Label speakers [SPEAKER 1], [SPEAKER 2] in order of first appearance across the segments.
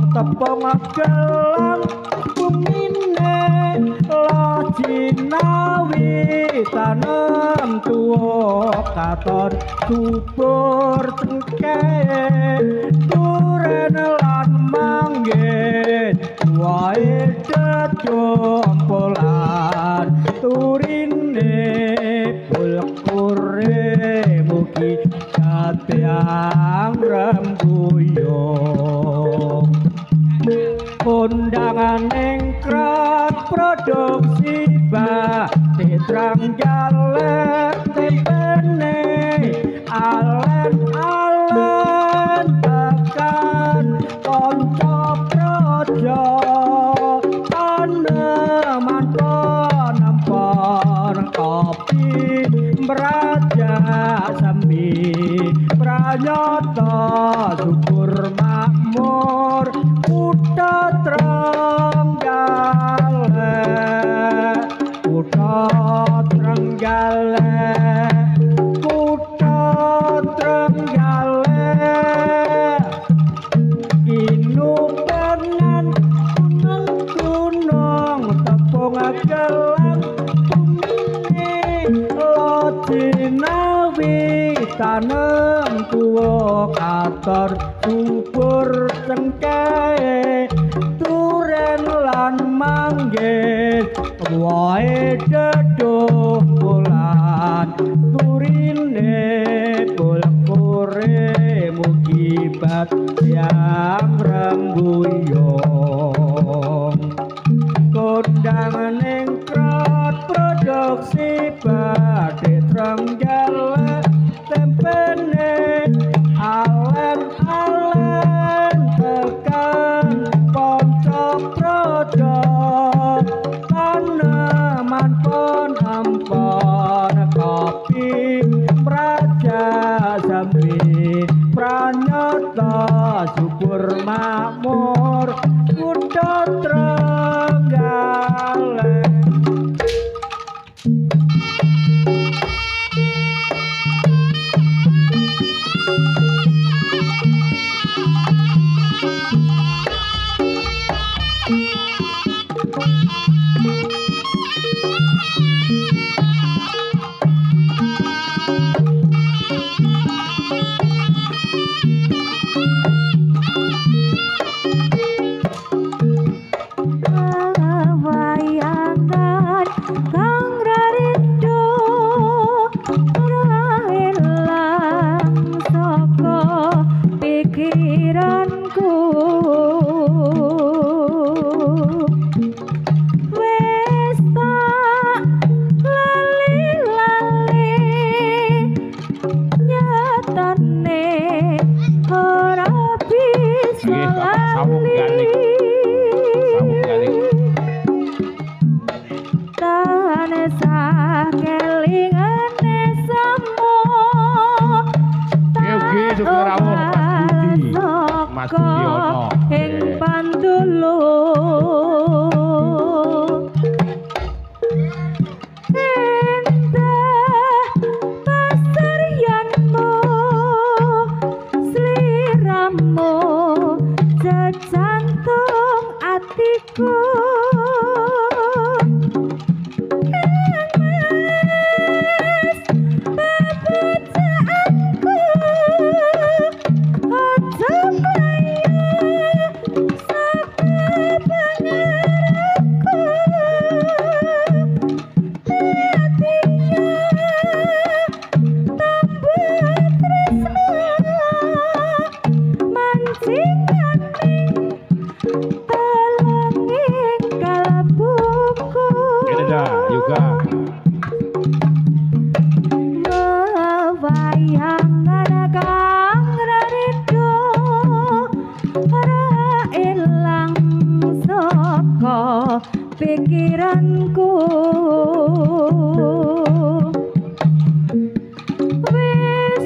[SPEAKER 1] Tepung gelang bumine lajinawi tanem tuwa katon subur cengkeh turen lan manggis wae dedhompolan turine pulkure mugi katyang rembuyung. Kondangan ing krat produksi batik Trenggalek tempene alen-alen tekan kanca praja taneman penempon kopi braja semi pranyata syukur makmur kutha Trenggalek, kutha Trenggalek, kutha Trenggalek. Kinupengan gunung-gunung tepung gelang bumine lajinawi tanem tuwa katon subur cengkeh turen lan manggis wae dedhompolan turine pulkure mugi batyang rembuyung. Kondangan ing krat produksi batik Trenggalek tempene alen-alen tekan kanca praja taneman pon-ampon kopi praja semi pranyata syukur makmur kutha Trenggalek.
[SPEAKER 2] Pikiranku wis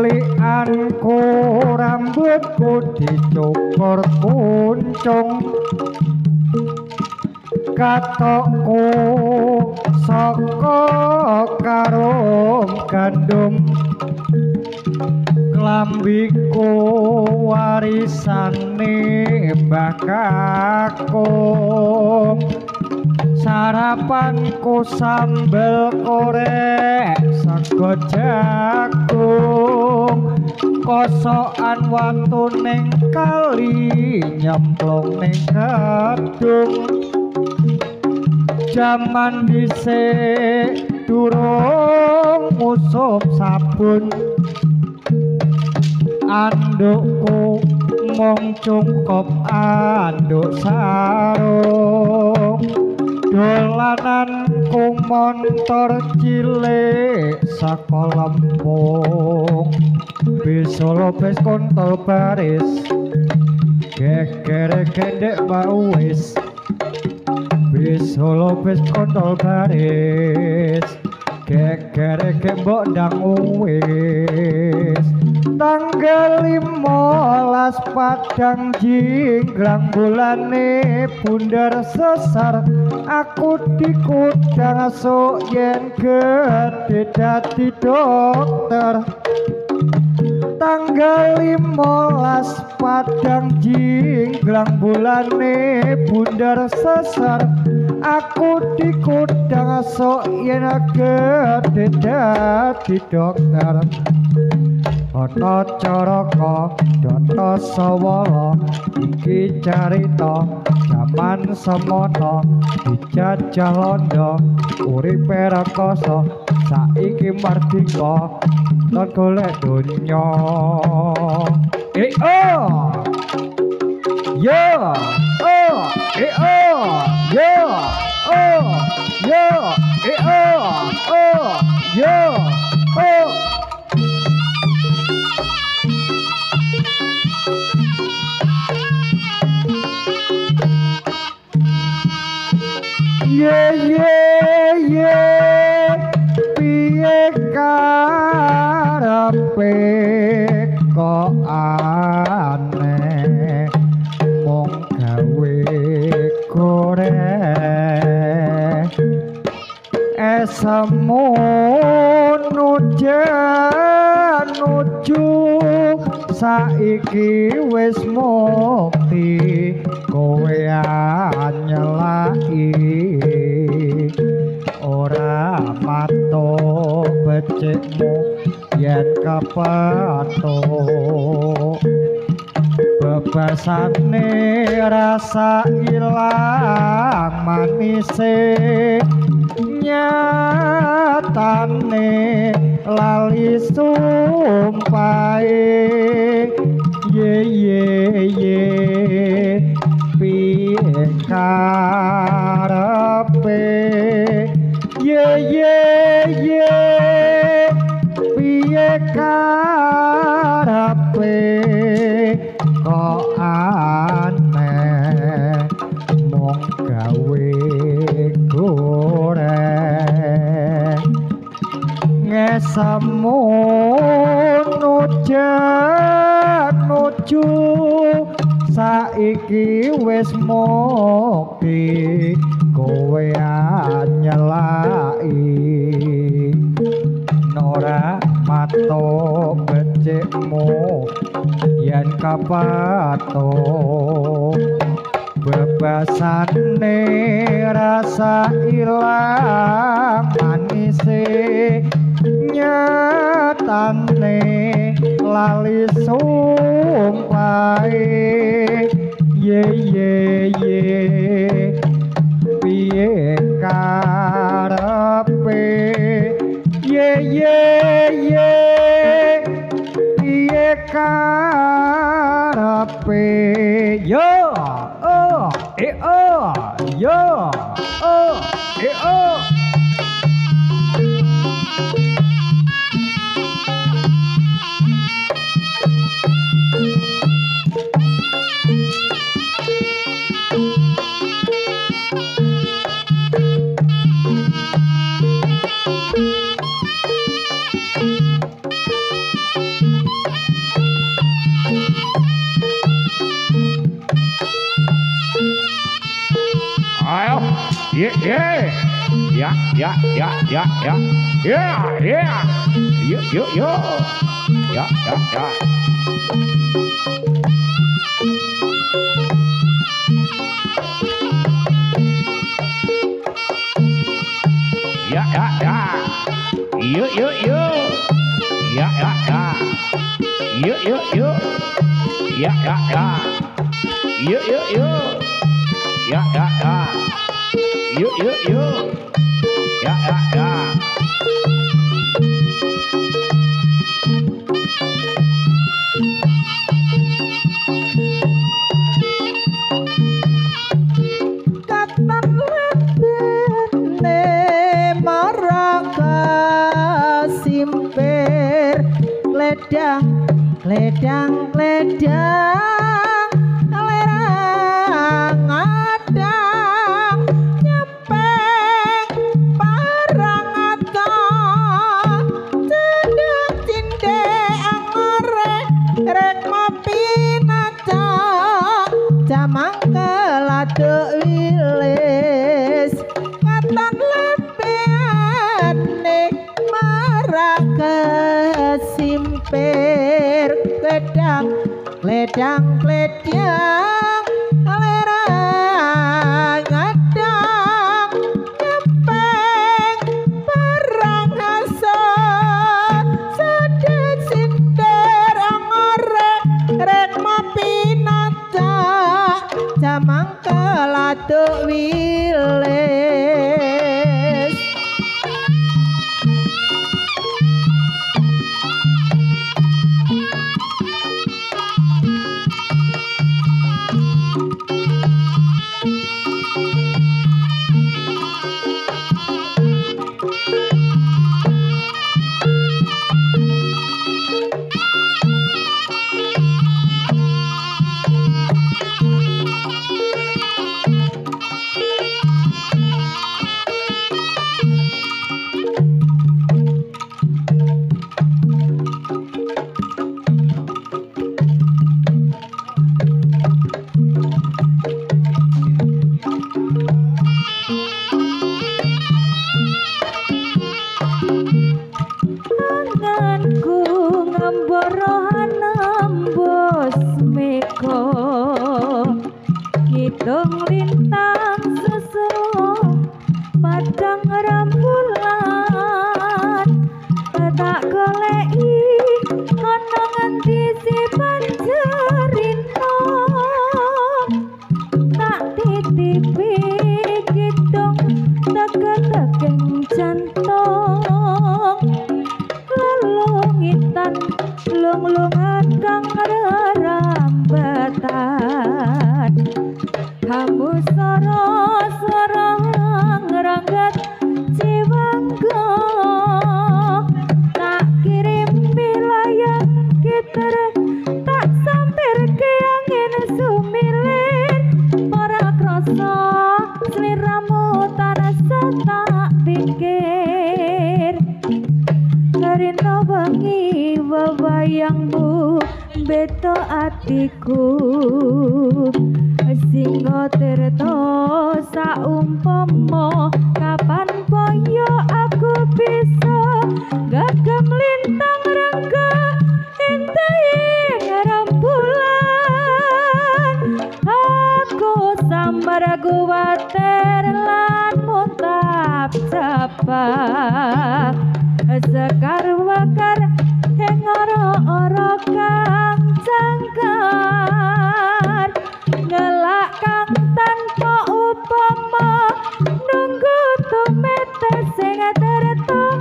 [SPEAKER 1] Cilikanku rambutku dicukur kuncung, katokku saka karung gandum, klambiku warisane Mbah Kakung, sarapanku sambel korek sego jagung, kosokan watu ning kali nyemplung ning kedung. Jaman dhisik durung musuh sabun, andukku mung cungkup anduk sarung, dolananku montor cilik saka lempung, bisa lopes kontol baris, gegere gendek mau wis, bisa lopes kontol baris, gegere gembok ndang wis. Tanggal 15 padang jinggrang bulane bundar sesar, aku dikudang sok yen gedhe dadi dokter. Tanggal 15 padang jinggrang bulane bundar sesar, aku dikudang sok yen gedhe dadi dokter. Ana caraka data sawala iki carita jaman semono, dijajah londo uripe rekoso, saiki merdika lan golek donya. Eh oh yo oh eh oh yo oh yo eh oh oh yo oh. Ye ye ye piye karepe kok aneh mung gawe goreng, esemu nujan nuju saiki wis mukti kowe anyelaki, ora mato becikmu yen kepethuk, bebasane rasa ilang manise, nyatane lali sumpahe. Ye ye ye piye karepe, ye ye ye piye karepe kok aneh mung gawe goreng, ngesemu nujan nuju saiki wis mukti kowe anyelaki, ora mato becikmu yen kepethuk, bebasane rasa ilang manise, nyatane lali sumpahe. Ye ye ye piye karepe, ye ye ye piye karepe, yo oh eh oh yo oh eh oh. ye ye. Ya ya ya ya ya. Ya ya. Yo yo yo. Ya ya ya. Ya ya ya. Yo yo yo. Ya ya ya. Yo yo yo. Ya ya ya. Yo yo yo. Ya ya ya. Yo yo yo. Ya ya ya.
[SPEAKER 2] Katan latene maraka simpir kledang kledang kledang lerang adang nyepeng parang ata cendek cindek angore rek mapinaca jamang keladuk wilis katan lebihane maraka simpir kledang kledang kledang lerang adang nyepeng parang asa sedek sinter angore rek mapinaca jamang keladuk wilis.
[SPEAKER 3] Anganku ngambara nembus mega kidung lintang susu padang rembulan tak goleki ana ngendi si panjerino tak titipi kidung teke-tekeng jantung lelungitan lunglungan kang rerambatan hambus soro-soro ngrangget jiwangga tak kirim wilayah kiter tak sampir ke angin sumilir ora krasa sliramu tarasa tak pikir rino wengi wewayangmu beto atiku singgo tirta saumpama kapan boyo aku bisa gagem lintang rengga enteing rembulan aku sambar kuwatir lan muntap cepak sekar wakar ing ora-ora kang jangkar ngelak kang tanpa upama nunggu tumete sing terto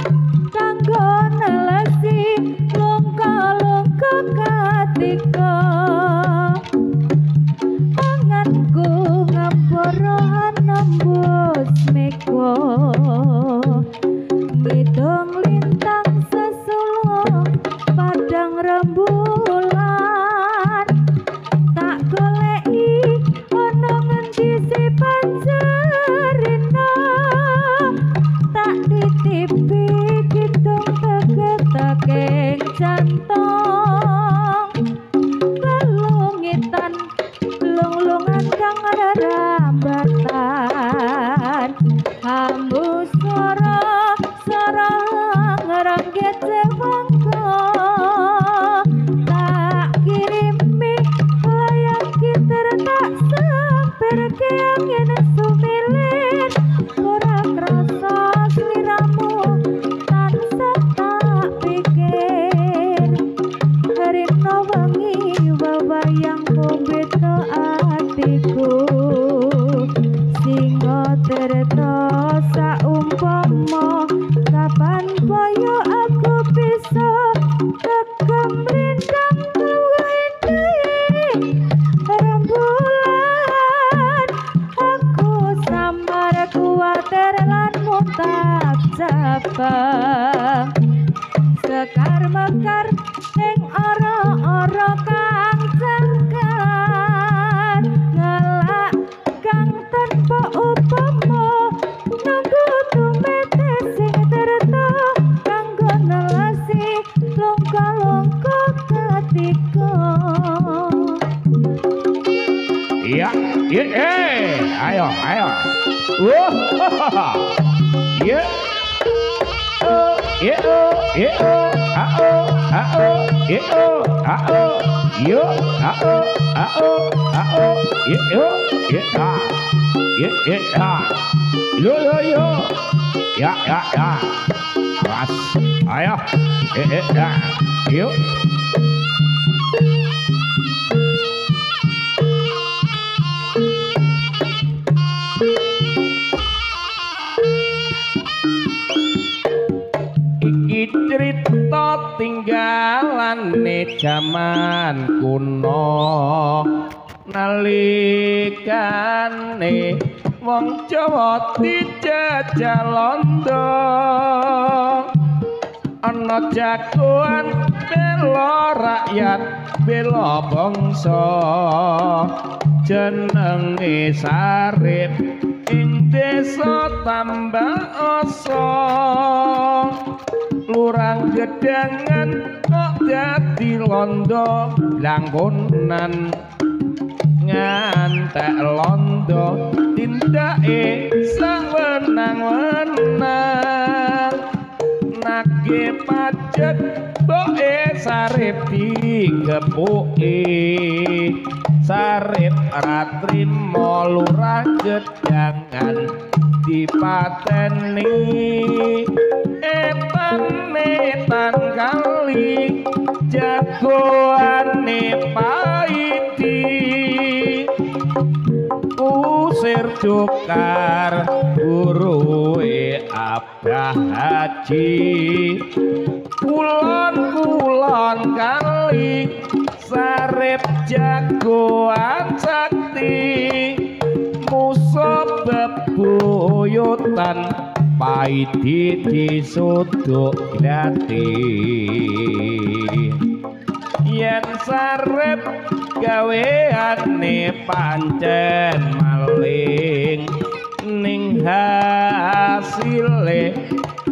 [SPEAKER 3] kanggo nelesi lungka-lungka katika anganku ngambara nembus mega ngidung lintang sesulung padang rembulan tak goleki ana ngendi si panjerino tak titipi kidung teke-tekeng jantung lelungitan lunglungan kang rerambatan. jangkar ning ora-ora kang jangkar ngelak kang tanpa upama nunggu tumete sing tirta kanggo nelasi longko-longko ketika.
[SPEAKER 1] Iya, iya, ayo, ayo. Wah, iya, oh, iya, oh, iya, oh, ah, oh, ah, oh, iya, oh, ah, oh, yo, ah, oh, ah, oh, ah, oh, iya, yo, iya, ah, iya, iya, ah, yo, yo, yo, ya, ya, ya, awas, ayo, eh, ya, yuk. Iki cerita tinggalane jaman kuno nalikane wong Jawa dijajah londo ana jagoan bela rakyat bela bangsa jenenge Sarip ing desa Tambak Asa lurang gedangan kok dadi londo blangkonan ngantek londo tindake sawenang-wenang nagih pajek mboke Sarip digepuki Sarip ra trimo lurah gedangan dipateni etan etan kali jagoane paidi usir cukar guruwe Abah Haji kulon-kulon kali Sarip jagoan sakti musuh bebuyutan paidi disuduk glati yen Sarip gaweane pancen maling ning hasile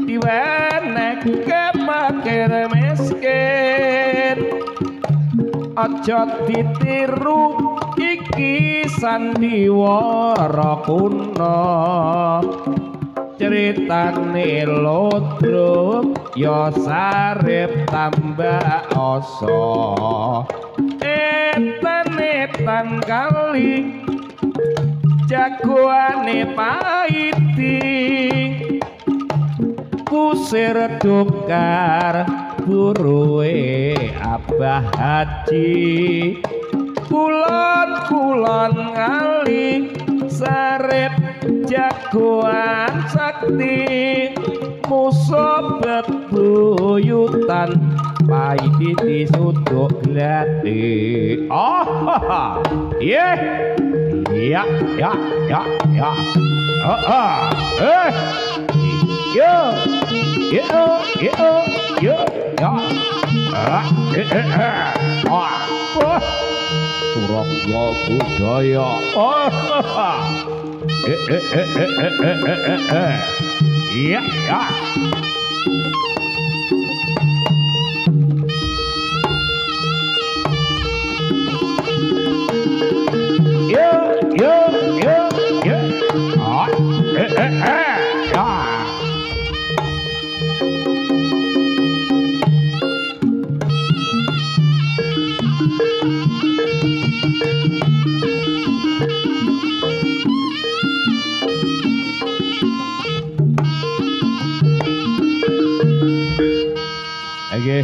[SPEAKER 1] diwenehke fakir miskin aja ditiru iki sandiwara kuno critane Ludruk ya Sarip Tambak Asa etan etan kali jagoane paidi kusir dokar buruwe Abah Haji kulon-kulon ngali Sarip jagoan sakti musuh bebuyutan paidi disuduk glati. Oh, iya, ya, ya, ya, ya, oh, oh, eh, yo, yo, yo, yo, ya, ah, eh, eh, eh, ah, oh, Surabaya budaya, oh, eh, eh, eh, eh, eh, eh, eh, eh, iya, ya. Yo, yo, yo, yo. Ah, eh, eh, eh, ya. Oke.